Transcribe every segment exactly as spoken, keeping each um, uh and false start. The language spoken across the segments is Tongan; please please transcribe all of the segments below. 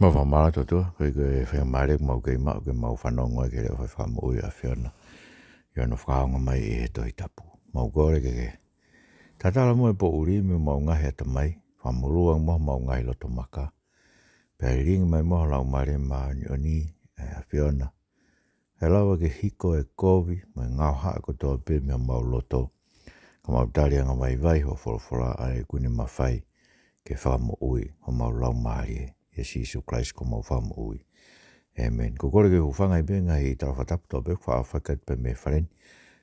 Mau fakamālō atu, ʻOtua, koeʻuhi ko e faingamālie ʻoku mau kei maʻu ke mau fanongo ai ki he leʻo fai fakamoʻui ʻa e ʻAfiona ʻi hono fakaongo mai ʻi he Tohi Tapu. Mau kole ke ke tatala muʻa e poʻuli mei homau ngaahi ʻatamai, fakamolū ange muʻa homau ngaahi loto maka, pea lilingi mai muʻa ho Laumālie Māʻoniʻoni, ʻe ʻAfiona, ke lava ke hiko e kovi mo e ngaohaʻa kotoa pē mei homau loto, ka mau tali angavaivai hoʻo folofola ʻa ia ʻoku ne mafai ke fakamoʻui homau laumālie, ʻia Sīsū Kalaisi ko homau Fakamoʻui. ʻĒmeni. Ko e kole ke u hūfanga ai pē he ngaahi tala fakatapu kotoa pē ʻoku faʻa fai atu pē mei he fale ni,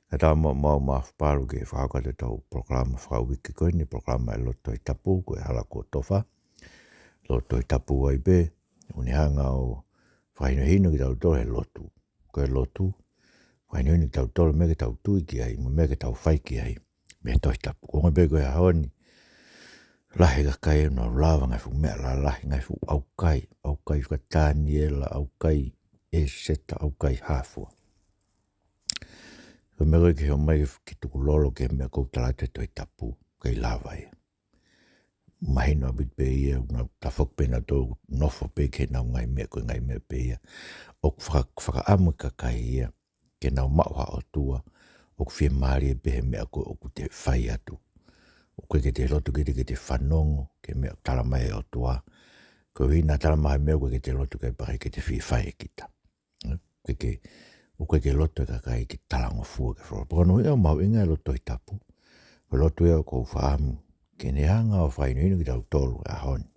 kae ʻatā muʻa homau mafapalu ke fakahoko atu ʻetau polokalama fakauike ko eni, polokalama ʻa e Lotu Tohi Tapu, ko e hala kuo tofa. Lotu Tohi Tapu ai pē, ʻoku ne hanga ʻo fakahinohino kitautolu he lotu. Ko e lotu, fakahinohino kitautolu meʻa ke tau tui ki ai, mo e meʻa ke tau fai ki ai mei he Tohi Tapu. Ko e ʻuhinga pē ko e ʻaho ni, lahi e kakai ʻoku nau lava ngaahi fuʻu meʻa lalahi, ngaahi fuʻu ʻaukai, ʻaukai fakatāniela, ʻaukai ʻEseta, ʻaukai hā fua. Ko e meʻa ko ē ke ō mai ke tukulolo ki he meʻa ʻoku tala atu ʻe he Tohi Tapu, ʻikai lava ia. Mahino ʻaupito pē ia, nau tafoki pē nautolu, nofo pē ki heʻenau ngaahi meʻa, ko e ngaahi meʻa pē ia ʻoku faka-, fakaʻamu e kakai ia ke nau maʻu ha ʻOtua ʻoku fiemālie pē he meʻa ko ē ʻoku te fai atu. ʻOku ʻikai ke te lotu kita ke te fanongo ki he meʻa ʻoku tala mai ʻe he ʻOtua, koeʻuhi naʻa tala mai ha meʻa ʻoku ʻikai ke te lotu ki ai pea ʻikai ke te fie fai ʻe kita. ʻOku ʻikai ke, ʻoku ʻikai ke loto e kakai ke talangofua ki he folofola. Pea ko hono ʻuhinga ʻoku mahuʻinga e Lotu Tohi Tapu, ko e lotu ia ʻoku ou fakaʻamu ke ne hanga ʻo fakahinohino kitautolu he ʻaho ni.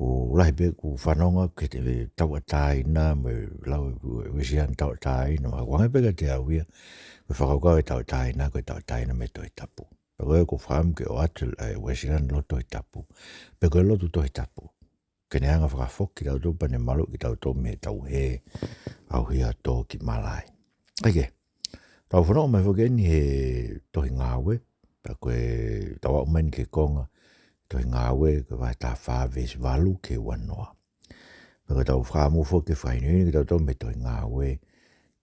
ʻOku lahi pē ʻeku fanongo ki he tauʻatāina, mo e lau ʻa e Uēsiliana tauʻatāina, mo e ʻoange pē kiate au ia, ko e fakakaukau e tauʻatāina, ko e tauʻatāina mei he Tohi Tapu. Pea ko e ʻoku ou fakaʻamu ke ʻoatu ʻe he Uēsiliana Lotu Tohi Tapu, pe ko e Lotu Tohi Tapu, ke ne hanga fakafoki kitautolu pea ne maluʻi kitautolu mei heʻetau hē, ʻauhia, tō ki malaʻe. ʻAi ke, tau fanongo mai foki eni he Tohi Ngāue, pea ko ʻetau aʻu mai eni ki he konga Tohi Ngāue, ko e vahe taha fā veesi valu ki he uanoa. Pea ko ʻetau fakaʻamu foki ke fakahinohino kitautolu mei he Tohi Ngāue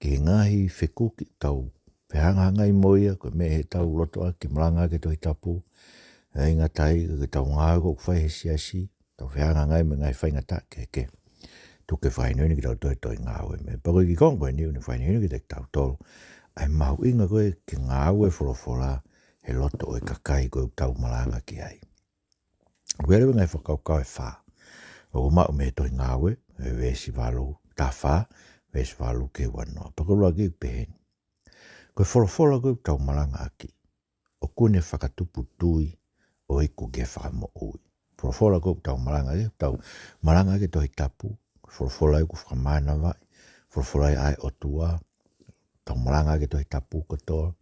ki he ngaahi fekuki ʻoku tau fehangahangai mo ia, ko e meʻa heʻetau loto ʻaki ke malanga ʻaki e Tohi Tapu, ʻe ʻikai ngata ai, ko ʻetau ngāue ʻoku fai he siasi, tau fehangahangai mo e ngaahi faingataʻa kehekehe. Tuku ke fakahinohino kitautolu ʻe he Tohi Ngāue. Pea ko e kiʻi konga ko eni ʻoku ne fakahinohino kiate kitautolu ʻa e mahuʻinga ko ē ke ngāue e folofola he loto ʻo e kakai ko ē ʻoku tau malanga ki ai. ʻOku ʻi ai leva e ngaahi fakakaukau ʻe fā ʻoku maʻu mei he Tohi Ngāue, ʻi he veesi valu, taha fā, veesi valu ki he uanoa. Pea ko e ʻuluaki ʻoku pehē ni: Ko e folofola ko ē ʻoku tau malanga ʻaki, ʻoku ne fakatupu tui ʻo iku ki he fakamoʻui. Folofola ko ē ʻoku tau malanga ʻaki, ʻoku tau malanga ʻaki e Tohi Tapu, folofola ia ʻoku fakamānavaʻi, folofola ia ʻa e ʻOtua, tau malanga ʻaki e Tohi Tapu kotoa.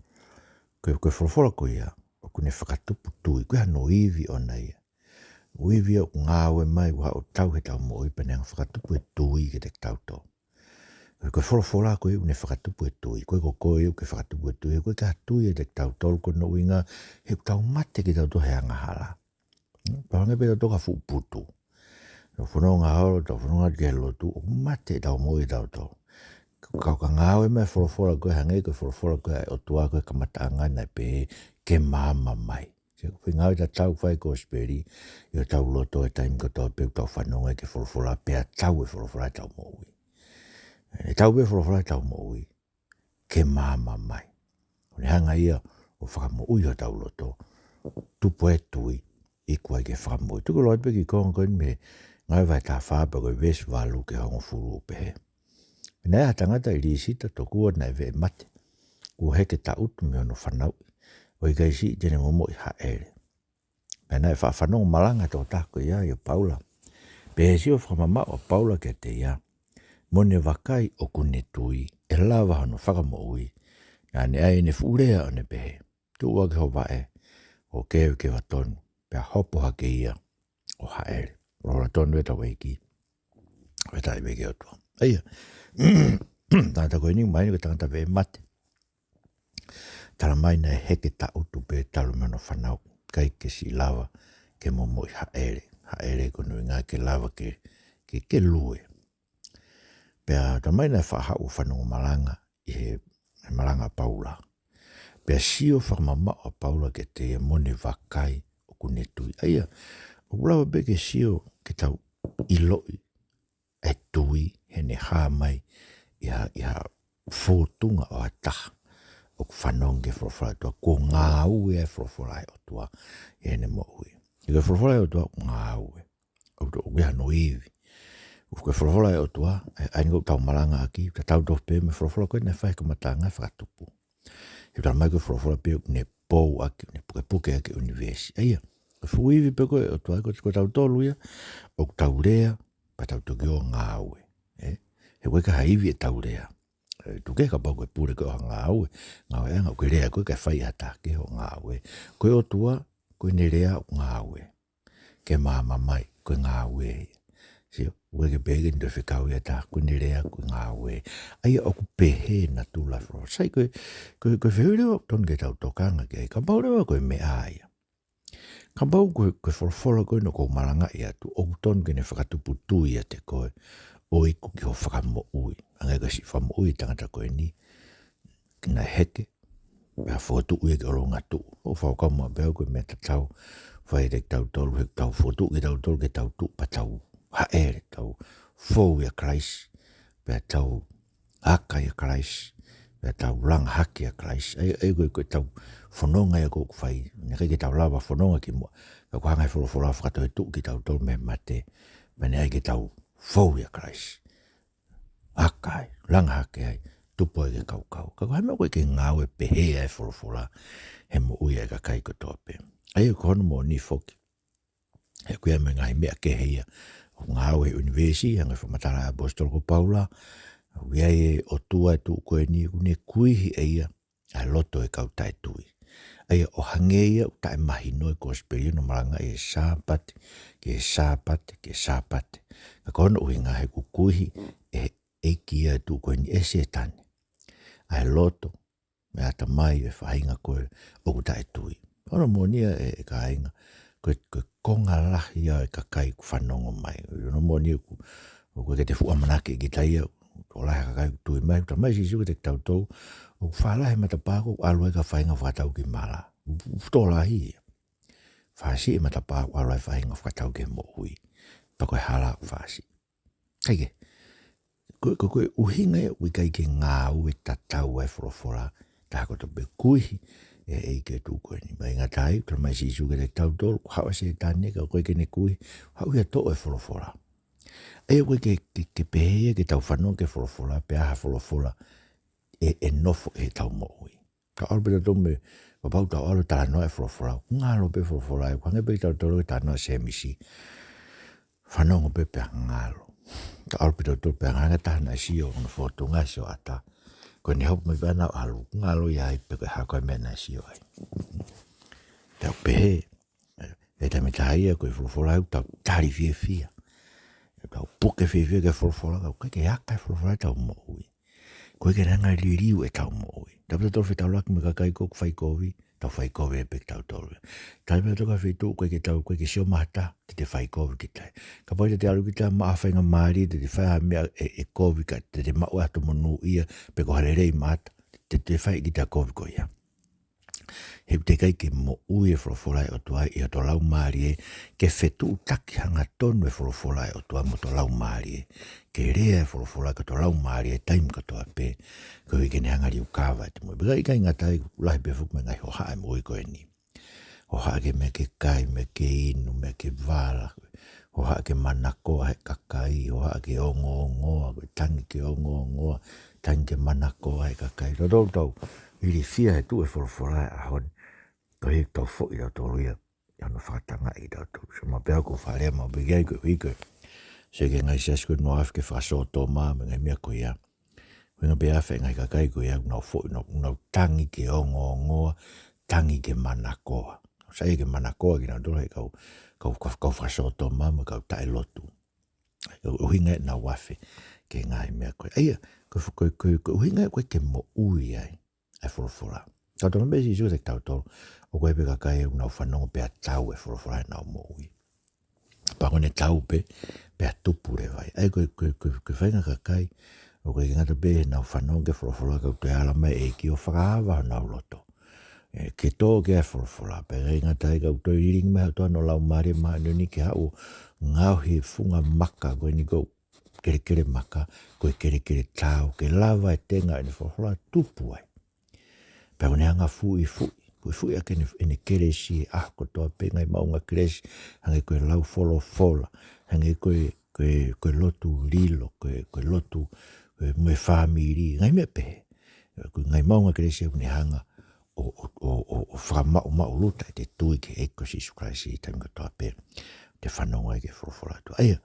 Ko e, ko e folofola ko ia, ʻoku ne fakatupu tui, ko e hano ivi ʻona ia. ʻA e ivi ia ʻoku ngāue mai, ʻoku haʻu ʻo tau heʻetau moʻui pea ne hanga ʻo fakatupu e tui kiate kitautolu. Ko e folofola ko ē ʻoku ne fakatupu e tui. Ko e, ko koe ʻoku ke fakatupu e tui. Ko e ka tui ʻiate kitautolu, ko hono ʻuhinga he ʻoku tau mate kitautolu he angahala. Pea hangē pē tautolu ko ha fuʻu putu. Tau fononga holo, tau fononga ki he lotu, ʻoku mate ʻetau moʻui ʻatautolu. Ka, ka ngāue mai e folofola ko ē, hangē ko e folofola ko ē ʻa e ʻOtua ko ē he kamataʻanga naʻe pehē, ke maama mai. Ko e foʻi ngāue tatau ʻoku fai e kosipeli ʻi hotau loto he taimi kotoa pē ʻoku tau fanongo ai ki he folofola, pea tau e folofola heʻetau moʻui. ʻE tau pē folofola heʻetau moʻui, ke maama mai. ʻO ne hanga ia ʻo fakamoʻui hotau loto, tupu e tui, iku ai ki he fakamoʻui. Tuku ke u lau atu pē e kiʻi konga ko eni mei he Ngāue vahe taha fā pea ko e veesi valu ki he hongofulu, ʻoku pehē: Pea naʻe ʻi ai ha tangata ʻi Lisita tokua naʻe veʻe mate, kuo heke taʻutu mei hono fanauʻi, ʻo ʻikai siʻi te ne momoʻi haʻele. Pea naʻe faʻa fanongo malanga e tokotaha ko ia ʻia Paula. Pea ʻi he sio fakamamaʻu ʻa Paula kiate ia, mo ne vakai ʻoku ne tui ʻe lava hono fakamoʻui, naʻa ne ʻai ʻene fuʻu lea ʻo ne pehē: Tuʻu ā ki ho vaʻe, ʻo keu ki he ʻeva tonu, pea hopo hake ia ʻo haʻele. Folofola tonu ʻa hotau ʻEiki. Fakafetaʻi ki he ʻOtua. ʻA ia, tangata ko eni, mahino ko e tangata veʻe mate. Tala mai naʻe heke taʻutu pē talu mei hono fanauʻi, ʻikai ke siʻi lava ke momoʻi haʻele. Haʻele ko hono ʻuhinga ke lava ke, ke, ke lue. Pea tala mai naʻe faʻa haʻu ʻo fanongo malanga ʻi he, he malanga ʻa Paula. Pea sio fakamamaʻu ʻa Paula kiate ia mo ne vakai ʻoku ne tui. ʻA ia, ʻoku lava pē ke sio ke tau ʻiloʻi ʻa e tui, heʻene hā mai ʻi ha, ʻi ha fōtunga ʻo ha taha ʻoku fanongo ki he folofola ʻa e ʻOtua, kuo ngāue ʻa e folofola ʻa e ʻOtua ʻi heʻene moʻui. ʻI he folofola ʻa e ʻOtua ʻoku ngāue. ʻOku, ʻoku ʻi ai hano ivi. ʻOku, ko e folofola ʻa e ʻOtua, ʻa e, ʻa eni ʻoku tau malangaʻaki, tatau tofu pē mo e folofola ko ē naʻe fai he kamataʻanga ʻo e fakatupu. He talamai ko e folofola pē ʻoku ne pou ʻaki, ne pukepuke ʻaki e ʻunivēsi. ʻA ia, ko e fuʻu ivi pē ko ē ʻo e ʻOtua, ko, ko tautolu ia, ʻoku tau lea, pea tau toki ō ʻo ngāue. Ē? He ʻoku ʻikai ha ivi ʻetau lea. Ē, tuku kehe kapau ko e pule ko ē ʻo ha ngāue, ngāueʻanga, ko e lea ko ē kae fai ʻe ha taha kehe hoʻo ngāue. Ko e ʻOtua, ko ʻene lea ʻoku ngāue. Ke maama mai, ko e ngāue ia. Sio, ʻoku ʻikai ke pehē ke ne toe fekau ia ha taha, ko ʻene lea ko e ngāue. ʻA ia ʻoku pehē natula e folofola. Sai ko e, ko e, ko e fehuʻi leva ʻoku totonu ke tau tokanga ki ai. Kapau leva ko e meʻa ia. Kapau ko e, ko e folofola ko eni ʻoku ou malangaʻi atu, ʻoku totonu ke ne fakatupu tui ʻiate koe, ʻo iku ki hoʻo fakamoʻui. Hangē ko e siʻi fakamoʻui ʻa e tangata ko eni, naʻe heke, pea fokotuʻu ia ki ʻolunga tuʻu. ʻOku ou fakakaukau maʻu pē au ko e meʻa tatau, fai ʻe kitautolu, he ʻoku tau fokotuʻu kitautolu ke tau tuʻu pea tau haʻele, tau fou ʻia Kalaisi, pea tau aka ʻia Kalaisi, pea tau langa hake ʻia Kalaisi. ʻA ia, ʻa ia ko e, ko ʻetau fononga ia ʻoku fai, naʻe ʻikai ke tau lava fononga kimuʻa, ka ʻoku hanga ʻe he folofola ʻo fakatoetuʻu kitautolu mei he mate, pea naʻe ʻai ke tau fou ʻia Kalaisi. Aka ai, langa hake ai, tupu ai ki he kaukau. Ka ko e hā e meʻa ʻoku ʻikai ke ngāue pehē ai e folofola he moʻui ʻa e kakai kotoa pē? ʻA ia ko hono moʻoni foki, he ʻoku ʻi ai mo e ngaahi meʻa kehe ia ʻoku ngāue he ʻunivēsi, hangē ko e fakamatala ʻa e ʻaposetolo ko Paula, ʻoku ʻi ai e ʻOtua ʻi he tuʻu ko eni, ʻoku ne kuihi ʻe ia ʻa e loto ʻo e kau taʻetui. ʻA ia ʻo hangē ia ʻoku taʻemahino e kosipeli ʻi hono malangaʻi e Sāpate, ki he Sāpate, ki he Sāpate. Ka ko hono ʻuhinga he ʻoku kuihi ʻe he ʻeiki ia ʻi he tuʻu ko eni, ʻe Sētane, ʻa e loto mo e ʻatamai ʻo e faʻahinga ko ē ʻoku taʻetui. Hono moʻoni ia ē, ʻe kāinga, ko e, ko e konga lahi ia ʻo e kakai ʻoku fanongo mai. Hono moʻoni ʻoku, ʻoku ʻikai ke te fuʻu ʻamanaki kita ia, ʻoku tokolahi e kakai ʻoku tui mai, talamai ʻe Sīsū kiate kitautolu, ʻoku fālahi e matapā ʻoku ʻalu ai e kau faʻahinga ʻo fakatau ki mala. Fuʻu tokolahi ia. Fāsiʻi e matapā ʻoku ʻalu ai e faʻahinga ʻo fakatau ki he moʻui. Pea ko e hala ʻoku fāsiʻi. Kae kehe, ko, ko, ko e ʻuhinga ia ʻoku ʻikai ke ngāue tatau ai e folofola, taha kotoa pē, kuihi ʻe he ʻeiki ʻi he tuʻu ko eni. Mahino ʻa e talamai ʻe Sīsū kiate kitautolu, ʻoku haʻu ʻa Sētane, ka ʻoku ʻikai ke ne kuihi, haʻu ia ʻo toʻo e folofola. ʻA ia ʻoku ʻikai ke, ke, ke pehē ia ke tau fanongo ki he folofola, pe ʻa ha folofola ʻe, ʻe nofo ʻi heʻetau moʻui. Tau ʻalu pē tautolu mo e, kapau tau ʻalu ʻo talanoa e folofola. Ngalo pē folofola, ʻoku hangē pē kitautolu ki he talanoa ʻa Sēmisi. Fanongo pē pea ngalo. Tau ʻalu pē tautolu pea hangē ha taha naʻe sio, ʻo ne fotu ngasi ʻo ʻata. Ko ʻene hopo mai pē ʻana ʻo ʻalu, ngalo ia ai pe ko e hā koā e meʻa naʻe sio ai. Tau pehē, ʻe, ʻe taimi ʻe taha ia ko e folofola ʻoku tau tali fiefia. ʻOku tau puke fiefia ki he folofola, ka ʻoku ʻikai ke aka e folofola ʻi heʻetau moʻui. ʻOku ʻikai ke ne hanga ʻo liliu ʻetau moʻui. Taimi ʻe taha ʻoku tau fetaulaki mo e kakai ʻoku fai kovi, tau fai kovi pē kitautolu. Taimi ʻe taha ʻoku tau fai e feituʻu ʻoku ʻikai ke tau, ʻoku ʻikai ke sio mai ha taha, te te fai kovi kita. Kapau te te ʻalu kita ʻo maʻu ha faʻahinga mālie, te te fai ha meʻa ʻe, ʻe kovi ka te te maʻu ʻa e tō monūʻia, pe ko ha lelei maʻata, te te fai kita e kovi ko ia. He ʻoku teʻeki ai ke moʻui e folofola ʻa e ʻOtua ʻi hoto laumālie, ke fetuʻutaki hangatonu e folofola ʻa e ʻOtua mo hoto laumālie, ke lea e folofola ki hoto laumālie he taimi kotoa pē, koeʻuhi ke ne hanga ʻo liliu kava ʻete moʻui. Pea ʻikai ngata ai, lahi pē foki mo e ngaahi hohaʻa ʻo e moʻui ko eni. Hohaʻa ki he meʻa ke kai, meʻa ke inu, meʻa ke vala, hohaʻa ki he manakoa ʻa e kakai, hohaʻa ki he ongoongoa, ko e tangi ki he ongoongoa, tangi ki he manakoa ʻa e kakai. Tautolu tau ilifia he tuʻu e folofola he ʻaho ni, koeʻuhi ʻoku tau foʻi tautolu ia ʻi hono fakatangaʻi kitautolu. Sio, ma pea ko e fakalea maʻu pē ki ai koeʻuhi ko e sio ki he ngaahi siasi ko ē ʻoku nau afe ki he fakasōtoma mo e ngaahi meʻa ko ia. Ko e ʻuhinga pē ʻa e ngaahi kakai ko ia ʻoku nau foʻi, nau, nau tangi ki he ongoongoa, tangi ki he manakoa. Sai ki he manakoa kinautolu he kau, kau, kau, kau fakasōtoma mo e kau taʻelotu. Ko e ʻuhinga ia ʻenau afe ki he ngaahi meʻa ko ia. ʻA ia, ko e, ko e, ko e, ko e ʻuhinga ia ʻoku ʻikai ke moʻui ai ʻa e folofola. Ka ʻoku talamai ʻe Sīsū kiate kitautolu, ʻoku ʻi ai pē kakai ʻoku nau fanongo pea tau e folofola heʻenau moʻui. Pea ko ʻene tau pē, pea tupu leva ai. ʻA ia ko e, ko e, ko e, ko e faʻahinga kakai, ʻoku ʻikai ke ngata pē heʻenau fanongo ki he folofola ka ʻoku toe ala mai e ʻEiki ʻo fakaava honau loto. ʻE, ke tō ki ai e folofola, pea ʻikai ngata ai ka ʻoku toe lilingi mai ʻa e ʻOtua ʻi hono Laumālie Māʻoniʻoni ke haʻu ʻo ngaohi e funga maka ko eni ʻoku kelekele maka, ko e kelekele taau, ke lava e tenga ʻene folofola tupu ai. Pea ʻoku ne hanga fuʻifuʻi, fuʻifuʻi ʻaki ʻene, ʻene kelesi he ʻaho kotoa pē, ngaahi maʻunga kelesi, hangē ko e lau folofola, hangē ko e, ko e, ko e lotu lilo, ko e, ko e lotu, ko e mo e fāmili, ngaahi meʻa pehē. Ko e ngaahi maʻunga kelesi ʻoku ne hanga ʻo, ʻo, ʻo, ʻo, ʻo fakamaʻumaʻuluta ʻete tui ki he ʻEiki ko Sīsū Kalaisi he taimi kotoa pē te fanongo ai ki he folofola ʻa e ʻOtua. ʻA ia,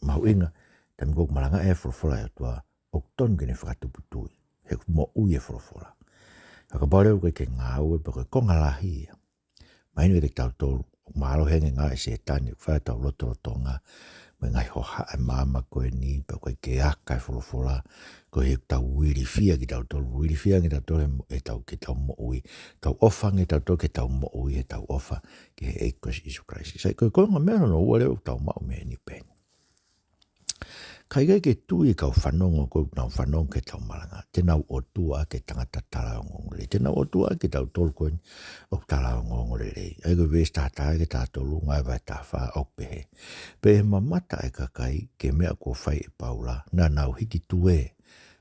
mahuʻinga, taimi ko ē ʻoku malangaʻi ai e folofola ʻa e ʻOtua, ʻoku tonu ke ne fakatupu tui. He ʻoku moʻui e folofola. Ka kapau leva ʻoku ʻikai ke ngāue, pea ko e konga lahi ia. Mahino kiate kitautolu, ʻoku mālohi ange e ngāue ʻa Sētane, ʻoku fai ʻetau lotolotonga, mo e ngaahi hohaʻa ʻa e māmani ko eni, pea ʻoku ʻikai ke aka e folofola, koeʻuhi ʻoku tau ilifia kitautolu, ilifia ange kitautolu he mo-, ʻetau, ke tau moʻui, tau ʻofa ange kitautolu ke tau moʻui, heʻetau ʻofa ki he ʻEiki ko Sīsū Kalaisi. Sai, ko e konga meʻa hono ua leva ʻoku tau maʻu mei heni pē. Ka ʻikai ke tui e kau fanongo ko ē ʻoku nau fanongo ki heʻetau malanga, te nau ʻotua ʻaki e tangata tala ongoongolelei. Te nau ʻotua ʻaki kitautolu ko eni ʻoku tala ongoongolelei. ʻA ia ko e veesi taha taha ki he taha tolu, ngāue vahe taha fā ʻoku pehē. Pea ʻi he mamata ʻa e kakai ki he meʻa kuo fai ʻe Paula, naʻa nau hiki tuē,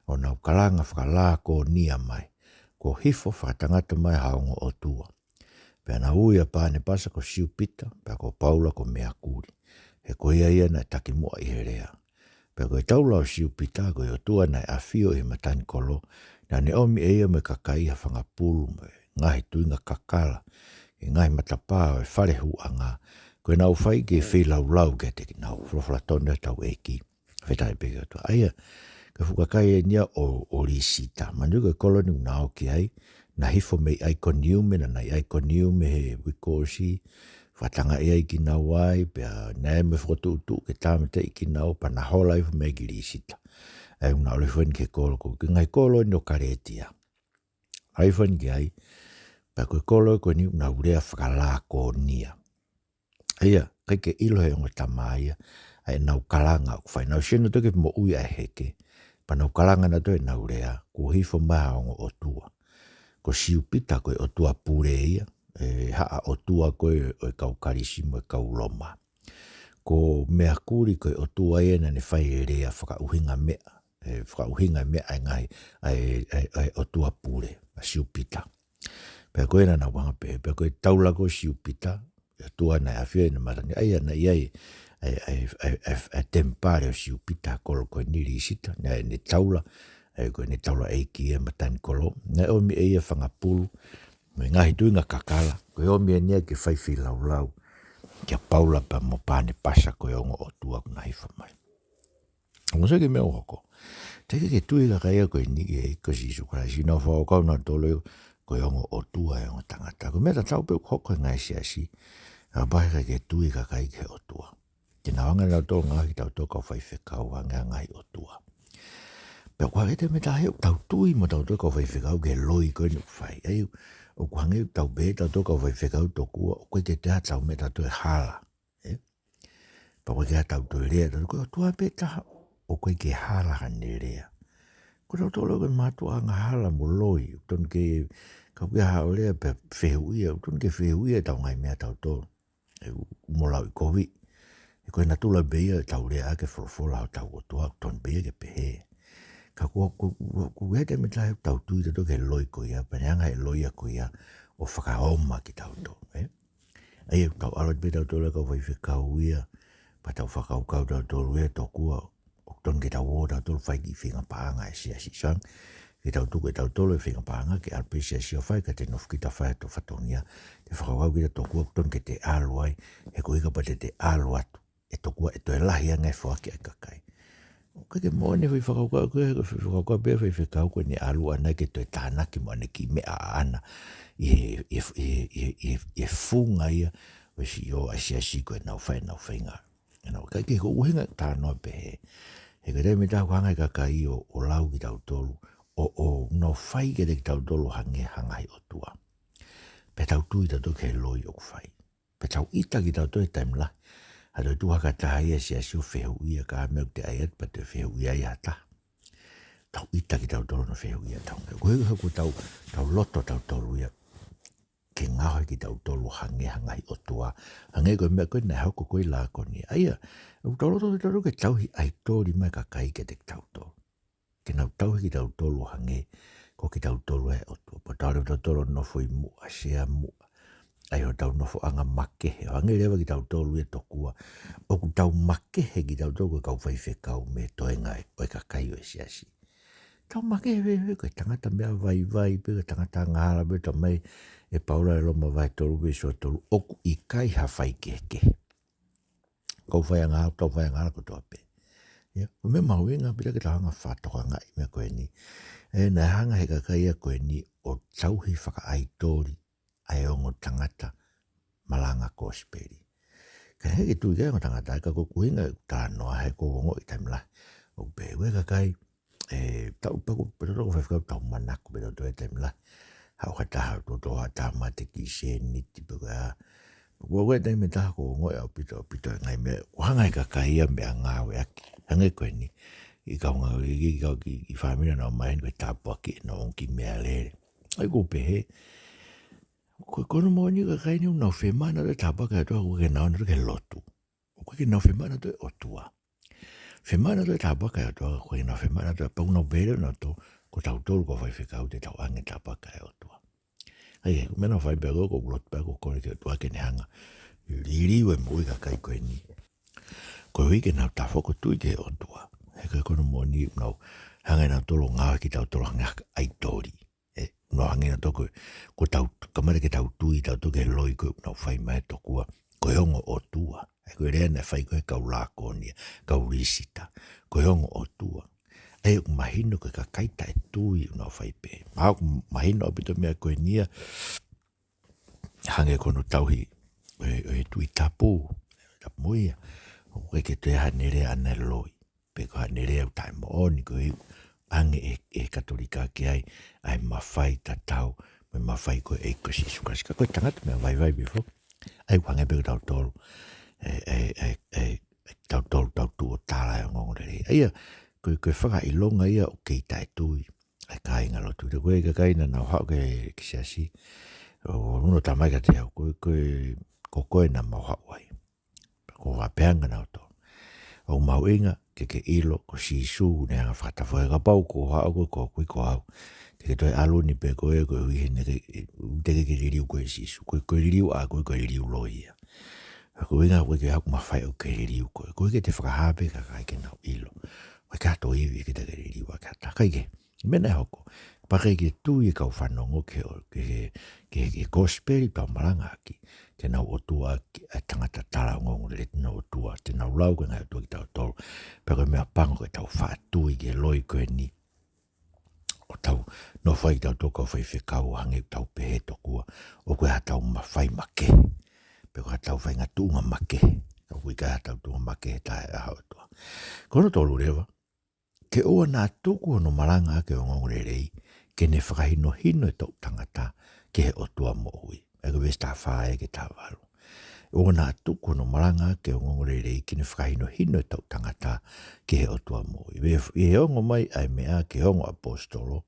ʻo nau kalanga fakalākonia mai, kuo hifo fakatangata mai ha ongo ʻotua. Pea na ui ʻa Panepasa ko Siupita, pea ko Paula ko Meakuli. He ko ia ia naʻe takimuʻa ʻi he lea. Pea ko e taula ʻo Siupita, ko e ʻotua naʻe ʻafio ʻi he matanikolo, naʻa ne ʻomi ʻe ia mo e kakai ha fanga pulu mo e ngaahi tuinga kakala, ʻi he ngaahi matapā ʻo e fale hūʻanga, ko ʻenau fai ke feilaulau kiate kinaua, folofola tonu ʻa hotau ʻEiki. Fakafetaʻi pē ki he ʻOtua. ʻA ia, ko e fuʻu kakai eni ia ʻo, ʻo Lisita. Manatuʻi ko e kolo eni ʻoku na ō ki ai, na hifo mei ʻAikoniume, naʻa na ʻi ʻAikoniume he uike kuo ʻosi, fakatangaʻi ai kinaua ai, pea naʻe ʻi ai mo e fokotuʻutuʻu ke tāmateʻi kinaua, pea na hola hifo mai ki Lisita. ʻA ia ʻoku na ō leva hifo eni ki he kolo ko, ki he ngaahi kolo eni ʻo Kalētia. Ō hifo eni ki ai, pea ko e kolo ko eni ʻoku nau lea fakalākonia. ʻA ia, ʻikai ke ʻilo ʻe he ongo tama ia ʻa ʻenau kalanga ʻoku fai. Nau sio nautolu ki he moʻui ʻa e heke, pea nau kalanga nautolu ʻenau lea, kuo hifo mai ha ongo ʻotua. Ko Siupita ko e ʻotua pule ia, ʻe, haʻa ʻotua ko ē ʻo e kau Kalisi mo e kau Loma. Ko Meakuli ko e ʻotua ia naʻa ne fai e lea fakaʻuhinga meʻa, ʻe, fakaʻuhinga meʻa ʻa e ngaahi, ʻa e, ʻa e, ʻa e ʻotua pule, ʻa Siupita. Pea ko ē naʻa nau hanga pē, pea ko e taula ko Siupita, ʻotua naʻe ʻafio ʻi he matanikolo, ʻa ia naʻe ʻi ai ʻa e, ʻa e, ʻa e, ʻa e, ʻa e temipale ʻo Siupita, kolo ko eni Lisita, naʻe ʻi ai ʻene taula, ʻa ia ko ʻene taulaʻeiki ʻi he matanikolo, naʻe ʻomi ʻe ia fanga pulu, mo e ngaahi tuinga kakala, ko e ʻomi eni ia ke fai feilaulau kia Paula pea mo Panepasa ko e ongo ʻotua ʻoku na hifo mai. Ongo sio ki he meʻa ʻoku hoko. Teʻeki ke tui e kakai ko eni ki he ʻEiki ko Sīsū Kalaisi, nau fakakaukau nautolu ko e ongo ʻotua e ongo tangata. Ko e meʻa tatau pē ʻoku hoko he ngaahi siasi. Kapau he ʻikai ke tui e kakai ki he ʻOtua, te nau hanga nautolu ʻo ngaohi kitautolu kau faifekau hangē ha ngaahi ʻotua. Pea ʻoku hangē e meʻa ʻoku tau tui mo tautolu kau faifekau ki he loi ko eni ʻoku fai. ʻA ia, ʻoku hangē ʻoku tau pehē tautolu kau faifekau tokua, ʻoku ʻikai ke toe ʻi ai haʻatau meʻa tautolu ʻe hala. ʻE? Pea ʻoku ʻikai ke ʻi ai haʻatau toe lea, tautolu ko e ʻOtua pē taha, ʻoku ʻikai ke hala haʻane lea. Ko tautolu ko e mātuʻa angahala mo loi, ʻoku tonu ke, kapau ʻoku ʻi ai haʻo lea pea fehuʻia, ʻoku tonu ke fehuʻia ʻetau ngaahi meʻa tautolu. ʻE, ʻoku mo lauʻikovi. He ko e natula pē ia ʻetau lea ʻaki e folofola hotau ʻOtua, ʻoku tonu pē ia ke pehē. Ka ko, ko, ko, ko e hā e meʻa ʻoku tau tui tautolu ki he loi ko ia, pea ne hanga ʻe he loi ia ko ia ʻo fakaoma kitautolu, ʻe? ʻA ia, tau ʻalu pē tautolu kau faifekau ia, pea tau fakakaukau tautolu ia tokua, ʻoku tonu ke tau ō tautolu fai e kiʻi feinga paʻanga ʻa e siasi, sai ange ke tau tuku ʻe tautolu e feinga paʻanga ke ʻalu pē siasi ʻo fai, ka te nofo kita ʻo fai ʻetau fatongia, te fakakaukau kita tokua ʻoku tonu ke te ʻalu ai, he ko e ʻuhi kapau te te ʻalu atu, ʻe tokua ʻe toe lahi ange e foaki ʻa e kakai. ʻOku ʻikai ke moʻoni e foʻi fakakaukau ko ē, ko e foʻi fakakaukau pē ʻa e faifekau ko eni ʻalu ʻana ke toe tānaki mo ʻene kiʻi meʻa ʻaʻana ʻi he, ʻi he, ʻi he, ʻi he, ʻi he, ʻi he funga ia ʻo e CEO ʻa e siasi ko ʻenau fai ʻenau feinga. ʻIo, ʻikai ke ko e ʻuhinga e talanoa pehē. He ko e taimi ʻe taha ʻoku hanga ʻe he kakai ʻo, ʻo lau kitautolu, ʻo, ʻo nau fai kiate kitautolu hangē ha ngaahi ʻotua. Pea tau tui tautolu ki he loi ʻoku fai. Pea tau ʻita kitautolu he taimi lahi. ʻA e toe tuʻu hake ha taha ia he siasi ʻo fehuʻia ki ha meʻa ʻoku te ʻai atu pea toe fehuʻia ia ha taha. Tau ʻita kitautolu hono fehuʻia ʻetau meʻa. Ko e hā ko ʻetau, ʻetau loto tautolu ia. ke ngaohi kitautolu hangē ha ngaahi ʻotua, hangē ko e meʻa ko ē naʻe hoko ko ē ʻi Lākonia. ʻA ia, ʻoku tau loto kitautolu ke tauhi ʻaitoli mai e kakai kiate kitautolu. Ke nau tauhi kitautolu hangē ko kitautolu e ʻotua. Pea tau leva tautolu ʻo nofo ʻi muʻa, sea muʻa. ʻA ia hotau nofoʻanga makehe, ʻo hangē leva kitautolu ia tokua ʻoku tau makehe kitautolu ko e kau faifekau mei he toenga ʻo e kakai ʻo e siasi. Tau makehe fēfē, ko e tangata meʻa vaivai pē, ko e tangata angahala pē, talamai ʻe Paula ʻi Loma vahe tolu veesi uatolu, ʻoku ʻikai ha faikehekehe. Kau faiangahala, tau faiangahala kotoa pē. Ia, ko e meʻa mahuʻinga pē ke tau hanga ʻo fakatokangaʻi e meʻa ko eni. ʻE, naʻe hanga ʻe he kakai ia ko eni ʻo tauhi fakaʻaitoli ʻa e ongo tangata malanga kosipeli. Ka ʻi he tui ki he ongo tangata, ka ko e ʻuhinga ʻeku talanoa he ko e ongo ʻi taimi lahi. ʻOku pehē ʻe he kakai, ʻe, tau paku, pea tau faifekau tau manako pē tautolu he taimi lahi. Haʻu ha taha, tau tau ha taha mate ki sēniti pē ko ia. Ko e taimi ʻe taha ʻoku ongoʻi ʻaupito, ʻaupito e ngaahi meʻa, ʻoku hanga ʻe he kakai ia ʻo meʻangāueʻaki. Hangē ko eni, ʻi he kau ngāue, ʻi he kau ki, ki he fāmili naʻa nau ʻomai heni ko e tāpuaki ʻenau ongo kiʻi meʻalele. ʻA ia ʻoku pehē, ko e, ko hono moʻoni ko e kakai ni ʻoku nau fiemaʻu nautolu e tāpuaki ʻa e ʻOtua, ʻoku ʻikai ke nau ō nautolu ki he lotu. ʻOku ʻikai ke nau fiemaʻu nautolu e ʻOtua. Fiemaʻu nautolu e tāpuaki ʻa e ʻOtua, ʻoku ʻikai ke nau fiemaʻu nautolu, pea ʻoku nau pehē leva nautolu, ko tautolu kau faifekau te tau ʻoange e tāpuaki ʻa e ʻOtua. ʻA ia, ko e meʻa naʻe fai pē ko ē, ko e lotu pē ko ē, kole ki he ʻOtua ke ne hanga ʻo liliu e moʻui e kakai ko eni. Koeʻuhi ke nau tafoki ʻo tui ki he ʻOtua. He ko e, ko hono moʻoni ʻoku nau hanga nautolu ʻo ngaohi kitautolu hangē ha ʻaitoli. ʻE, ʻoku nau hanga nautolu ko e, ko ʻetau, kamata ke tau tui tautolu ki he loi ko ē ʻoku nau fai mai tokua ko e ongo ʻotua. ʻA ia ko e lea naʻe fai ko ē ʻe he kau Lākonia, kau Lisita, ko e ongo ʻotua. ʻA ia ʻoku mahino ko e kakai taʻetui ʻoku nau fai pehē. Mahalo ʻoku mahino ʻaupito e meʻa ko eni ia, hangē ko hono tauhi ʻo e, ʻo e Tuʻi Tapu, tapu mo ia. ʻOku ʻikai ke toe ʻi ai haʻane lea ʻana ʻe loi, pe ko haʻane lea ʻoku taʻemoʻoni, koeʻuhi ʻoku ʻoange ʻe, ʻe he Katolika ki ai ʻa e mafai tatau mo e mafai ko ē ʻa e ʻEiki ko Sīsū Kalaisi. Ka ko e tangata meʻa vaivai pē foki. ʻA ia ʻoku hangē pē ko tautolu, ʻe, ʻe, ʻe, ʻe, ʻe tautolu tau tuʻu ʻo tala e ongoongolelei. ʻA ia, ko e, ko e fakaʻilonga ia ʻoku kei taʻetui ʻa e kāingalotu. Ko e kakai naʻa nau haʻu ki he, ki he siasi, ʻo ʻunu ʻo talamai kiate au, ko e, ko e, ko koe naʻa mau haʻu ai. Ko e faʻahinga naʻa nau tō. ʻOku mahuʻinga ke ke ʻilo ko Sīsū naʻe hanga ʻo fakatafoki. Kapau ko hoʻo haʻu ko ē, ko, ko, ko au, te ke toe ʻalu ni pē koe, koeʻuhi he naʻe ʻikai te ke liliu koe ʻe Sīsū. Ko e, ko e liliu ʻa koe, ko e liliu loi ia. Ko e ʻuhinga ʻoku ʻikai ke ʻi ai haku mafai ʻoku ke liliu koe. Koeʻuhi ke te fakahā pē ki he kakai ke nau ʻilo. ʻOku ʻikai ke toe ivi ke te ke liliu ʻaki ha taha. Kae kehe, meʻa naʻe hoko, pea ʻikai ke tui e kau fanongo ki he, ki he, ki he, ki he kosipeli ʻoku tau malangaʻaki. Te nau ʻotuaʻaki ʻa e tangata tala ongoongolelei, te nau ʻotua, te nau lau ko e ngaahi ʻotua kitautolu. Pea ko e meʻapango ke tau faʻa tui ki he loi ko eni ʻo tau nofo ai kitautolu kau faifekau, hangē ʻoku tau pehē tokua ʻoku ʻi ai haʻatau mafai makehe, pe ko haʻatau faʻahinga tuʻunga makehe. Ka ʻoku ʻikai haʻatau tuʻunga makehe taha ʻi he ʻao ʻo e ʻOtua. Ko hono tolu leva, ke ʻoua naʻa tuku hono malangaʻaki e ongoongolelei ke ne fakahinohino e toʻu tangata ki he ʻOtua moʻui. ʻA ia ko e veesi taha fā ia ki he taha valu. ʻOua naʻa tuku hono malangaʻaki e ongoongolelei ke ne fakahinohino e toʻu tangata ki he ʻOtua moʻui. Pea ʻi he ongo mai ʻa e meʻa ki he ongo ʻaposetolo,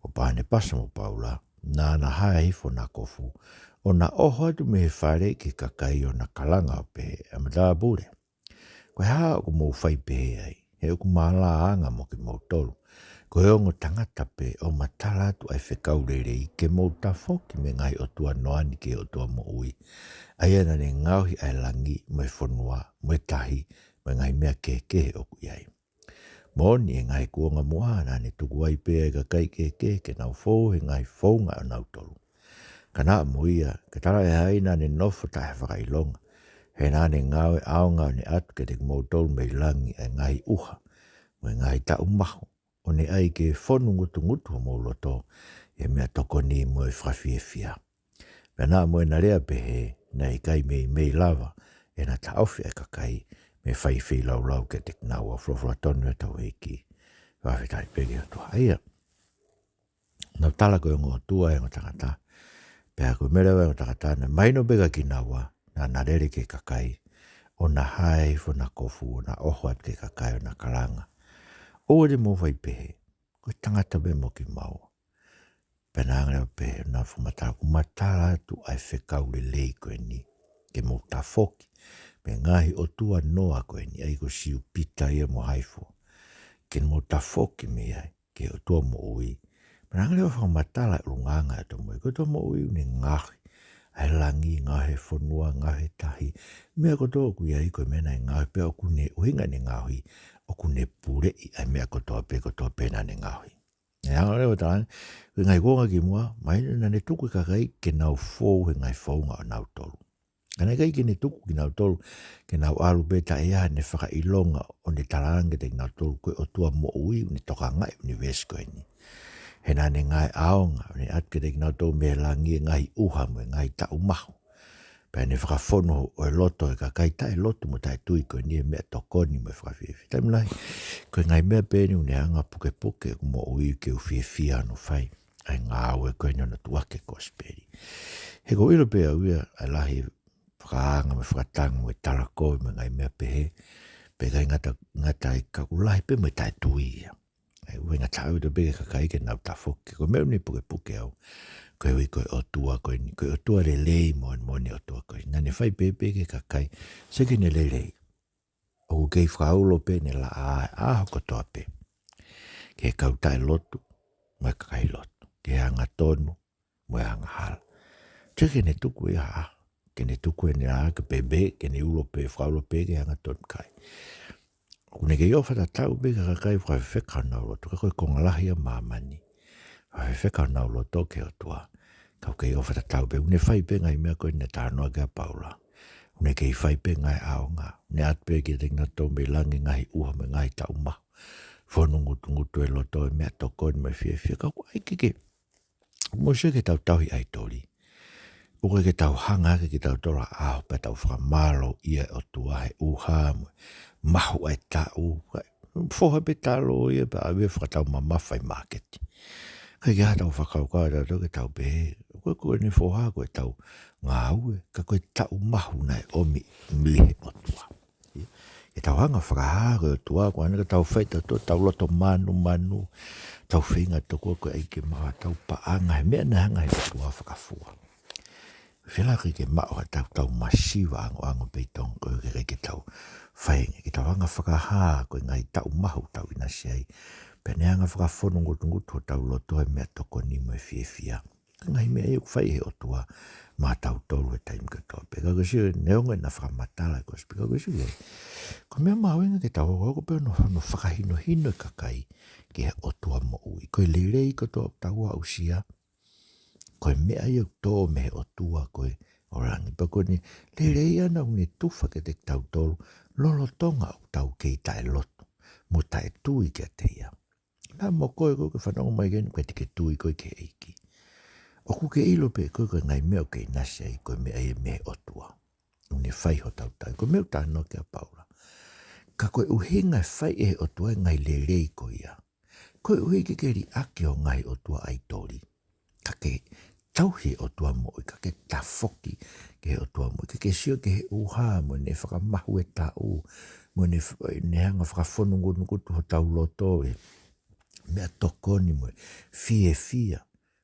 ko Pānepasa mo Paula, naʻa na hae hifo hona kofu, ʻo na ʻoho atu mei he fale ki he kakai ʻo na kalanga ʻo pehē, ʻA e matāpule, ko e hā ʻoku mou fai pehē ai? He ʻoku mālaaʻanga mo kimoutolu, ko e ongo tangata pē ʻo matala atu ʻa e fekau lelei ke mou tafoki mei he ngaahi ʻotua noa ni ki he ʻOtua moʻui, ʻa ia naʻa ne ngaohi ʻa e langi mo e fonua mo e tahi mo e ngaahi meʻa kehekehe ʻoku ʻi ai. Moʻoni, ʻi he ngaahi kuonga muʻa naʻa ne tuku ai pē ʻa e kakai kehekehe ke nau fou he ngaahi founga ʻonautolu. Ka naʻa mo ia, ka talaʻehai naʻa ne nofo taʻe fakaʻilonga, he naʻa ne ngāue ʻaonga ʻo ne ʻatu kiate kimoutolu mei langi ʻa e ngaahi ʻuha mo e ngaahi taʻu mahu, ʻo ne ʻai ke fonu ngutungutu homou loto ʻi he meʻatokoni mo e fakafiefia. Pea naʻa mo ʻena lea pehē, naʻe ʻikai meimei lava ʻena taʻofi ʻa e kakai mei he fai feilaulau kiate kinaua. Folofola tonu ʻa hotau ʻEiki. Fakafetaʻi pē ki he ʻOtua. ʻA ia, nau tala ko e ongo ʻotua e ongo tangata. Pea ko e meʻa leva e ongo tangata, naʻe mahino pē kia kinaua naʻa na lele ki he kakai, ʻo na hae hifo hona kofu, ʻo na ʻoho atu ki he kakai ʻo na kalanga, ʻOua te mou fai pehē, ko e tangata pē mo kimaua. Pea naʻe hanga leva ʻo pehē, naʻe fakamatala, ʻoku matala atu ʻa e fekau lelei ko eni, ke mou tafoki mei he ngaahi ʻotua noa ko eni, ʻa ia ko Siupita ia mo Haifo, ke mou tafoki mei ai ki he ʻOtua moʻui. Pea naʻe hanga leva ʻo fakamatala e ʻulungaanga ʻo e ʻOtua moʻui, ko e ʻOtua moʻui ʻoku ne ngaohi ʻa e langi, ngaohi e fonua, ngaohi e tahi. Meʻa kotoa ʻoku ʻi ai ko e meʻa naʻe ngaohi, pea ʻoku ne, ʻuhinga ʻene ngaohi, ʻoku ne puleʻi ʻa e meʻa kotoa pē, kotoa pē naʻa ne ngaohi. ʻE hanga leva ʻo talaange, ko e ngaahi kuonga kimuʻa, mahino naʻa ne tuku e kakai ke nau fou he ngaahi founga ʻonautolu. Ka naʻe ʻikai ke ne tuku kinautolu ke nau ʻalu pē taʻe ʻi ai haʻane fakaʻilonga ʻo ne talaange kiate kinautolu ko e ʻOtua moʻui ʻoku ne tokangaʻi e ʻunivēsi ko eni. He naʻa ne ngaahi ʻaonga, ʻo ne ʻatu kiate kinautolu mei he langi e ngaahi ʻuha mo e ngaahi taʻu mahu. Pea ne fakafonu ʻa e loto ʻo e kakai taʻelotu mo taʻetui ko eni ʻi he meʻatokoni mo e fakafiefia. Taimi lahi, ko e ngaahi meʻa pē eni ʻoku ne hanga ʻo pukepuke ʻeku moʻui ke u fiefia hono fai ʻa e ngāue ko eni ʻo na tuʻuaki e kosipeli. He ʻoku ou ʻilo pē au ia ʻa e lahi fakaanga mo e fakatangi mo e talakovi mo e ngaahi meʻa pehē, pea ʻikai ngata, ngata ai ka ʻoku lahi pē mo e taʻetui ia. ʻE ʻuhinga taʻu atu pē ki he kakai ke nau tafoki, ko e meʻa ʻoku ne pukepuke au. Koeʻuhi ko e ʻOtua ko eni, ko e ʻOtua lelei moʻoni, moʻoni ʻOtua ko eni. Naʻa ne fai pē pē ki he kakai, sio ki heʻene lelei. ʻOku kei fakaulo pē ʻene laʻā ʻi he ʻaho kotoa pē ki he kau taʻelotu mo e kakai lotu, ki he angatonu mo e angahala. Sio ki heʻene tuku ia ha, ke ne tuku ʻene laʻā ke pehē, ke ne ulo pē, fakaulo pē ki he angatonu, ʻikai. ʻOku ne kei ʻofa tatau pē ki he kakai, fakafefeka honau loto, ka ko e konga lahi ʻa māmani, fakafefeka honau loto ki he ʻOtua. Ka ʻoku kei ʻofa tatau pē, ʻoku ne fai pē ngaahi meʻa ko ē naʻe talanoa ki ai ʻa Paula. ʻOku ne kei fai pē ngaahi ʻaonga. Ne ʻatu pē kiate kinautolu mei langi e ngaahi ʻuha mo e ngaahi taʻu mahu. Fonu ngutungutu e loto ʻi he meʻatokoni mo e fiefia. Ka ʻoku ʻikai ke, mou sio ki heʻetau tauhi ʻaitoli. ʻOku ʻikai ke tau hanga hake kitautolu ha ʻaho pea tau fakamālōʻia e ʻOtua he ʻuha mo e mahu ʻa e taʻu. Foha pē talo ia pea ʻave fakataumamafa ʻi māketi. ʻIkai ke ʻi ai haʻatau fakakaukau ʻatautolu ke tau pehē, ko e, ko eni foha ko ʻetau ngāue, ka ko e taʻu mahu naʻe ʻomi mei he ʻOtua. Ke tau hanga ʻo fakahā ko e ʻOtua ko ena, ka tau fai tautolu ʻetau loto manumanu, tau feinga tokua ko e ʻai ke maʻu haʻatau paʻanga he meʻa naʻe hanga ʻe he ʻOtua ʻo fakafua. Felaki ke maʻu haʻatau, tau masiva ʻangoʻango pē ʻi Tonga ko ē, ʻikai ke tau fai, ke tau hanga ʻo fakahā ko e ngaahi taʻu mahu ʻoku tau ʻinasi ai, pea ne hanga ʻo fakafonu ngutungutu hotau loto he meʻatokoni mo e fiefia. Ko e ngaahi meʻa ia ʻoku fai ʻe he ʻOtua maʻatautolu he taimi kotoa pē. Ka ʻoku sio, neongo ʻena fakamatala e kosipeli, ka ʻoku sio ia, ko e meʻa mahuʻinga ke tau hokohoko pē hono, hono fakahinohino e kakai ki he ʻOtua moʻui. Ko e lelei kotoa ʻoku tau aʻusia, ko e meʻa ia ʻoku tō mei he ʻOtua ko ē ʻo langi. Pea ko ʻene lelei ʻana ʻoku ne tufa kiate kitautolu lolotonga ʻoku tau kei taʻelotu mo taʻetui kiate ia. Naʻa mo koe, ko ē ʻoku ke fanongo mai ki heni, ʻoku ʻikai te ke tui koe ki he ʻEiki. ʻOku ke ʻilo pē koe ko e ngaahi meʻa ʻoku ke ʻinasi ai ko e meʻa ia mei he ʻOtua. ʻOku ne fai hotau tauhi, ko e meʻa ʻoku talanoa ki ai ʻa Paula. Ka ko e ʻuhinga e fai ʻe he ʻOtua e ngaahi lelei ko ia, koeʻuhi ke ke liʻaki hoʻo ngaahi ʻotua ʻaitoli, ka ke tauhi e ʻOtua moʻui, ka ke tafoki ki he ʻOtua moʻui, ke ke sio ki he ʻuha mo ʻene fakamahu e taʻu, mo ʻene f-, ʻene hanga ʻo fakafonu ngutungutu hotau loto ʻi he meʻatokoni mo e fiefia.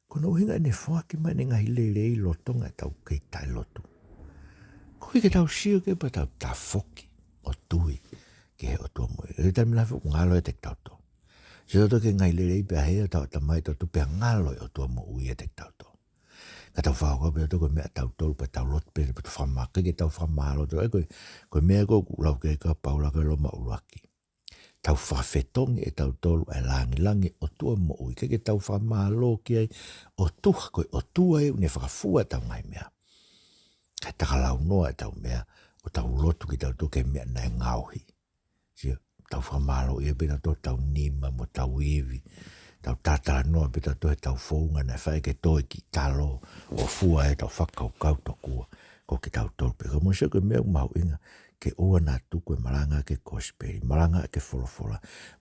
Ko hono ʻuhinga ʻene foaki mai ʻene ngaahi lelei lolotonga ʻetau kei taʻelotu, koeʻuhi ke tau sio ki ai pea tau tafoki ʻo tui ki he ʻOtua moʻui. ʻI he taimi lahi ʻoku ngalo ʻiate kitautolu. Sio tautolu ki he ngaahi lelei pea hē hotau ʻatamai, tau tuʻu pea ngalo e ʻOtua moʻui ʻiate kitautolu. Ka tau fakakaukau pē tautolu ko e meʻa ʻatautolu pea tau lotu pē, pea tau fakamālō, ʻikai ke tau fakamālō tautolu. Ko e, ko e meʻa ko ē ʻoku lau ki ai ʻa Paula ko ē ʻi Loma ʻuluaki. Tau fakafetongi ʻe tautolu ʻa e langilangi ʻo e ʻOtua moʻui, ʻikai ke tau fakamālō ki ai, ʻo tuha ko e ʻOtua ē ʻoku ne fakafua ʻetau ngaahi meʻa. Kae takalaunoa ʻetau meʻa, ʻo tau lotu kitautolu ki he meʻa naʻe ngaohi. Sio, tau fakamālōʻia pē tautolu hotau nima mo hotau ivi. Tau talatalanoa pē tautolu heʻetau founga naʻe faʻa ʻeke ʻe he kiʻi talo, ʻo fua ʻetau fakakaukau tokua ko kitautolu pē. Ka mou sio ko e meʻa ʻoku mahuʻinga, ke ʻoua naʻa tuku e malangaʻaki e kosipeli, malangaʻaki e folofola,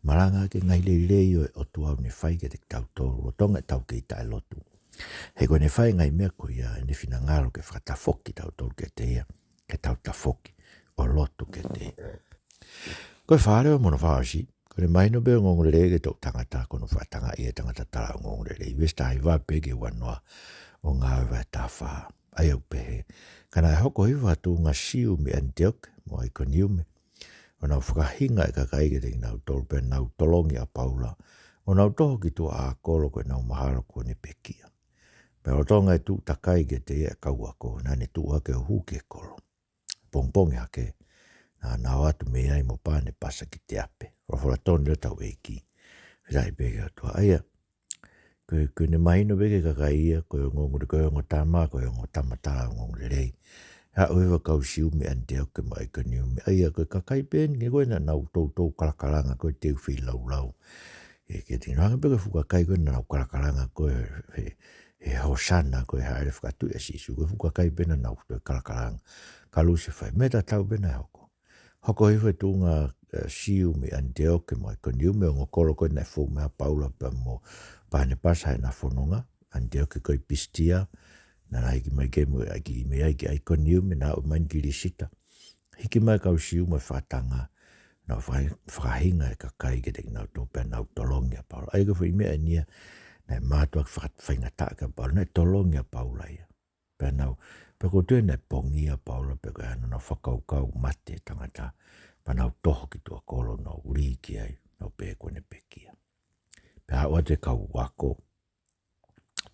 malangaʻaki e ngaahi lelei ʻo e ʻOtua ʻoku ne fai kiate kitautolu lolotonga ʻetau kei taʻelotu. He ko ʻene fai e ngaahi meʻa ko ia, ʻene finangalo ke fakatafoki kitautolu kiate ia, ke tau tafoki ʻo lotu kiate ia. Ko e fale ʻo mono fakaʻosi, Ko e mahino pē ʻo e ongoongolelei ki he toʻu tangata, ko hono fakatangaʻi ʻe he tangata tala ongoongolelei. Veesi taha hiva pē ki he uanoa ʻo Ngāue vahe taha fā. ʻA ia ʻoku pehē: Ka naʻe hoko hifo ha tuʻunga Siu mei ʻAniteoke mo ʻAikoniume, ʻo nau fakahinga e kakai kiate kinautolu, pea nau tolongi ʻa Paula, ʻo nau toho ki tuʻa ʻa kolo ko ʻenau mahalo kuo ne pekia. Pea lolotonga e tuʻu takai kiate ia ʻa e kau ako, naʻa ne tuʻu hake ʻo hū ki he kolo. Pongipongi hake, naʻa nau ō atu mei ai mo Panepasa ki Teape. Folofola tonu ʻa hotau ʻEiki. Fetaʻi pē ki he ʻOtua. ʻA ia, ko e, ko ʻene mahino pē ki he kakai ia, ko e ongoongolelei, ko e ongo tama, ko e ongo tama tala ongoongolelei. Haʻu hifo e kau Siu mei ʻAniteoke mo ʻAikoniume. ʻA ia, ko e kakai pē eni ko ē naʻa nau toutou kalakalanga ko ē, teu feilaulau. ʻE, ke tino hanga pē ko e fuʻu kakai ko ē naʻa nau kalakalanga ko ē, he, he Hōsana ko ē, hāʻele fakatuʻi ʻa Sīsū, ko e fuʻu kakai pē naʻa nau toe kalakalanga. Ka lusi fai, meʻa tatau pē naʻe hoko. Hoko hifo e tuʻunga, ē, Siu mei ʻAniteoke mo ʻAikoniume, ongo kolo ko ē naʻe fou mei ai ʻa Paula pea mo Panepasa heʻena fononga, ʻAniteoke ko ē ʻi Pisitia, naʻa na hiki mai ki ai mo ʻAiki-, mei ai ki ʻAikoniume, naʻa na ō mai ki Lisita. Hiki mai e kau Siu mo e fakatanga, nau fai-, fakahinga e kakai kiate kinautolu pea nau tolongi ʻa Paula. ʻA ia ko e foʻi meʻa eni ia naʻe mātuʻaki faka-, faingataʻa ki ai ʻa Paula, naʻe tolongi ʻa Paula ia. Pea nau, pea ʻoku ou tui naʻe pongia ʻa Paula, pea ko e ʻuhinga naʻa nau fakakaukau mate e tangata, pea nau toho ki tuʻa kolo, nau lī ki ai, nau pehē kuo ne pekia. Pea haʻu atu e kau ako,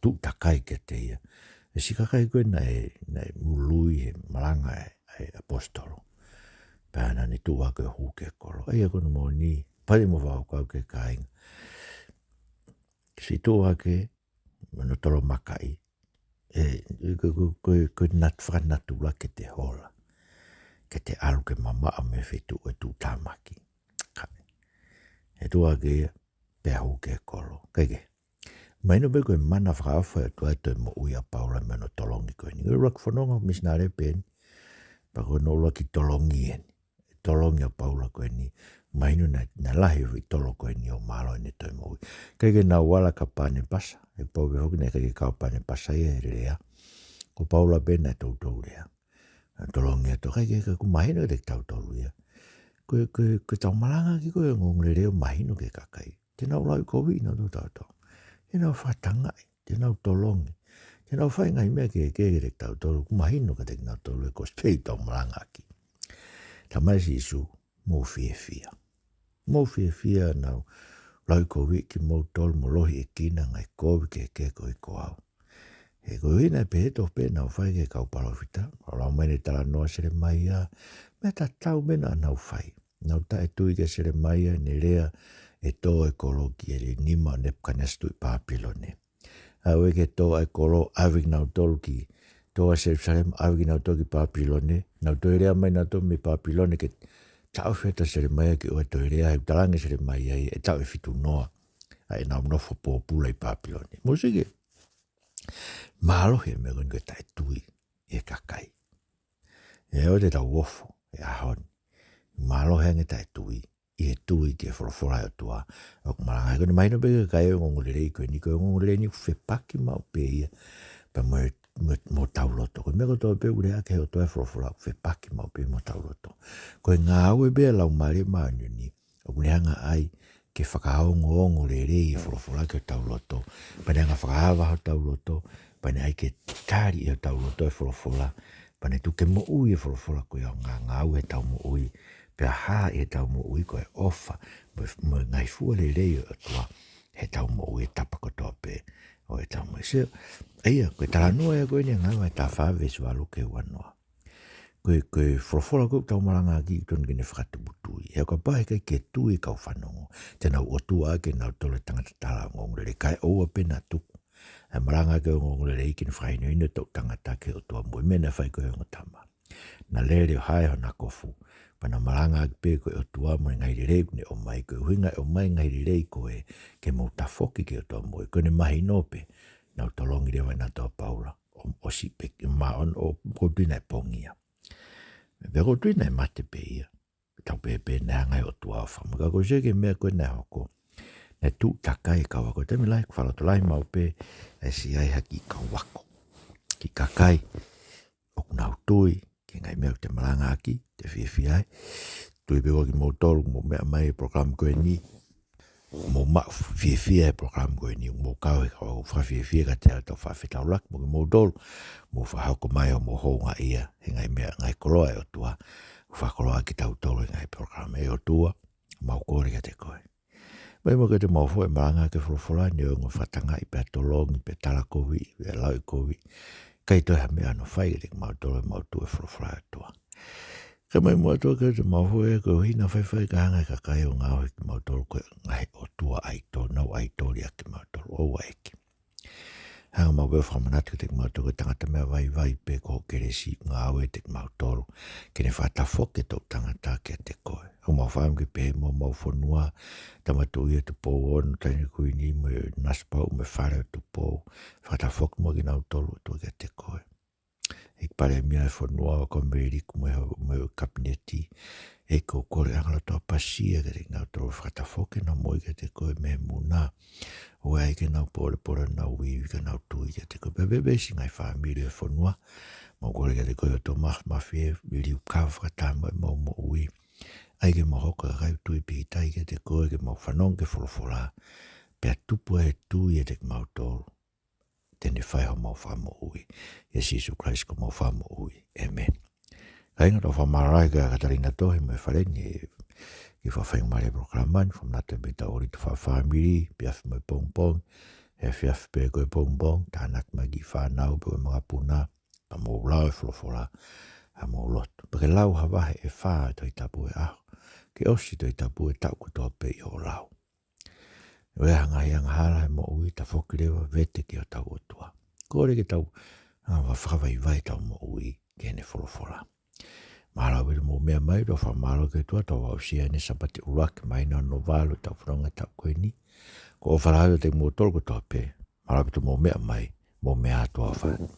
tuʻu takai kiate ia. E siʻi kakai ko ē naʻe, naʻe ului he malanga ʻa e, ʻa e ʻaposetolo. Pea naʻa ne tuʻu hake ʻo hū ki he kolo. ʻA ia ko hono moʻoni, pali mo fakakaukau ki he kāinga. Siʻi tuʻu hake, mo hono tolomakaʻi. ʻE, ko, ko, ko, ko e nat-, fakanatula ke te hola. Ke te ʻalu ke mamaʻo mei he feituʻu ʻo e tuʻutāmaki. Ka, ʻe tuʻu hake ia, pea hū ki he kolo. Kae kehe, mahino pē ko e mana fakaʻofa ʻa e ʻOtua ʻi he toe moʻui ʻa Paula mei hono tolongi ko eni. Ko e ʻuluaki fononga misinale pē eni, pea ko hono ʻuluaki tolongi eni. Tolongi ʻa Paula ko eni, mahino naʻe, naʻe lahi e foʻi tolo ko eni ʻo mālohi ʻene toe moʻui. ʻIkai ke nau ala kia Panepasa, ʻe pau pē foki naʻe ʻikai ke kau Panepasa ia he lea. Ko Paula pē naʻe toutou lea. Tolongi atu, ʻikai ke, ka ʻoku mahino kiate kitautolu ia. Ko e, ko e, ko ʻetau malangaʻaki ko ē e ongoongolelei ʻoku mahino ki he kakai, te nau lauʻikoviʻi kinautolu tautau. Te nau fakatangaʻi, te nau tolongi, te nau fai e ngaahi meʻa kehekehe kiate kitautolu, ʻoku mahino kiate kinautolu e kosipeli ʻoku tau malangaʻaki. Talamai ʻe Sīsū, mou fiefia. Mou fiefia, naʻa nau lauʻikoviʻi kimoutolu, mou lohiʻekina he ngaahi kovi kehekehe koeʻuhi ko au. He koeʻuhi naʻe pehē tofu pē ʻenau fai ki he kau palōfita, ʻo lau mai ʻene talanoa ʻa Selemaia, meʻa tatau pē naʻa nau fai. Nau taʻetui kia Selemaia, ʻene lea ʻe tō e kolo ki he nima ʻo Nepukanesa tuʻi Pāpilone. ʻAve ke tō e kolo, ʻave kinautolu ki, tō ʻa Selusalema, ʻave kinautolu ki Pāpilone, nau toe lea mai nautolu mei Pāpilone ke taʻofi atu ʻa Selemaia ke ʻoua toe lea, he ʻoku talaange ʻe Selemaia ia ʻe taʻu ʻe fitu noa ʻa ʻenau nofo pōpula ʻi Pāpilone. Mou sio ki he mālohi e meʻa ko eni ko e taʻetui ʻi he kakai. ʻE ʻoua te tau ofo he ʻaho ni. Mālohi ange e taʻetui ʻi he tui ki he folofola ʻa e ʻOtua. ʻOku malanga, he ko ʻene mahino pē ki he kakai e ongoongolelei ko eni, ko e ongoongolelei ni ʻoku fepaki maʻu pē ia pea mo, mo, mo hotau loto. Ko e meʻa kotoa pē ʻoku lea ki ai e ʻOtua he folofola ʻoku fepaki maʻu pē mo hotau loto. Ko e ngāue pē ʻa e Laumālie Māʻoniʻoni ʻoku ne hanga ai ke fakaongoongolelei e folofola ki hotau loto. Pea ne hanga fakaava hotau loto, pea ne ʻai ke tali ʻe hotau loto e folofola, pea ne tuku ke moʻui e folofola ko ia ʻo ngāngāue heʻetau moʻui, pea hā ʻi heʻetau moʻui ko e ʻofa mo, mo e ngaahi fua lelei ʻo e ʻOtua heʻetau moʻui he tapa kotoa pē ʻo ʻetau moʻui. Sio, ʻa ia, ko e talanoa ia ko eni ʻa Ngāue vahe taha fā veesi valu ki he uanoa. Ko e, ko e folofola ko ē ʻoku tau malangaʻaki ʻoku totonu ke ne fakatupu tui. He kapau he ʻikai ke tui e kau fanongo, te nau ʻotua ʻaki kinautolu e tangata tala ongoongolelei, kae ʻoua pē naʻa tuku ʻa e malangaʻaki e ongoongolelei ke ne fakahinohino e toʻu tangata ki he ʻOtua mo e meʻa naʻe fai ko ē ʻe he ongo tama. Naʻa na lele ʻo hae hona kofu, pea na malangaʻaki pē ko e ʻOtua mo e ngaahi lelei ʻoku ne ʻomai, ko e ʻuhinga e ʻomai e ngaahi lelei ko ē ke mou tafoki ki he ʻOtua mo ia. Ko ʻene mahino pē, nau tolongi leva nautolu ʻa Paula, ʻo, ʻosi pē, ma on, ʻoku ou tui naʻe pongia. Pea ʻoku ou tui naʻe mate pē ia. Tau pehē pē naʻe hanga ʻe he ʻOtua ʻo fakamaka. Ko e sio ki he meʻa ko ē naʻe hoko, naʻe tuʻu takai e kau ako. Taimi lahi ʻoku fakalotolahi maʻu pē ʻa e siʻi ai ha kiʻi kau ako, kiʻi kakai ʻoku nau tui ki he ngaahi meʻa ʻoku te malangaʻaki, te fiefia ai. Tui pē ʻoku kimoutolu mou meʻa mai he polokalama ko eni. Mou maʻu fiefia he polokalama ko eni, mou kau he kau fakafiefia kiate au, tau fakafetaulaki mo kimoutolu. Mou fakahoko mai ʻo mou houngaʻia he ngaahi meʻa, ngaahi koloa ʻa e ʻOtua. Fakakoloa kitautolu he ngaahi polokalama. ʻE ʻOtua, mau kole kiate koe. Mai mo ke te mau foʻi malanga ke folofola ni ʻo ngaahi fakatangaʻi pea tolongi pea talakovi pea lauʻikovi. ʻIkai toe ha meʻa ʻe fai kiate kimautolu ʻe mau tuʻu he folofola ʻa e ʻOtua. Ka mai mo ʻOtua ke te mau foʻi ko e ʻuhinga faifai ka hanga ʻe he kakai ʻo ngaohi kimautolu ko e ngaahi ʻotua ʻaitoli, nau ʻaitoli ʻa kimautolu ʻoua ʻEiki. Hanga mau pē ʻo fakamanatu kiate kimautolu ko e tangata meʻa vaivai pē ko hoʻo kelesi ngāue kiate kimautolu. Ke ne fakatafoki e toʻutangata kiate koe. ʻOku mau fakaʻamu ke pehē mo homau fonua, Tama Tuʻi ʻo Tupou Ono, Taʻahine Kuini mo e Nasi Pauʻu mo e Fale ʻo Tupou. Fakatafoki mo kinautolu ʻOtua kiate koe. ʻEiki Palēmia ʻo e fonua, ʻAkua Meliku mo e ho-, mo e kapineti. ʻEiki ʻoku kole ʻa e ngaahi loto ʻapasia kiate kinautolu, fakatafoki ʻenau moʻui kiate koe mei he muna. ʻOua ʻe ʻai ke nau pōlepole ʻenau ivi ka nau tui kiate koe. Pea pehē pē siʻi ngaahi fāmili ʻo e fonua. Mau kole kiate koe ʻOtua Māfimafi ʻo liliu kava fakataha mo ʻemau moʻui. ʻAi ke mau hoko ko e kakai tui pīkitai kiate koe, ke mau fanongo ki he folofola. Pea tupu ʻa e tui ʻiate kimautolu. Te ne fai homau fakamoʻui. ʻIa Sīsū Kalaisi ko homau fakamoʻui. ʻĒmeni. Kāinga, tau fakamālō lahi kia Katalina Tohi mo e fale ni he kiʻi fakafaingamālie e polokalama ni, fakamanatu pē ʻetau ʻōlita fakafāmili, efiafi mo e pongipongi, efiafi pē ko e pongipongi, tānaki mai e kiʻi fānau pe ko e makapuna, ka mou lau e folofola, ka mou lotu. Pea ke lau ha vahe ʻe fā ʻo e Tohi Tapu he ʻaho, ke ʻosi e Tohi Tapu he taʻu kotoa pē ʻi hoʻo lau. ʻOku ʻi ai ha ngaahi angahala he moʻui, tafoki leva, vete ki hotau ʻOtua. Kole ke tau, ʻa, fakavaivai ʻetau moʻui ki heʻene folofola. Mālō ʻaupito hoʻomou meʻa mai, tau fakamālō ki he ʻOtua, tau aʻusia ʻene Sāpate ʻuluaki, māhina ʻo Novalu, tau fononga he taʻu ko eni. Ko e ʻofa lahi atu kiate kimoutolu kotoa pē. Mālō ʻaupito hoʻomou meʻa mai, mou meʻa ā, tuʻa ʻofa atu.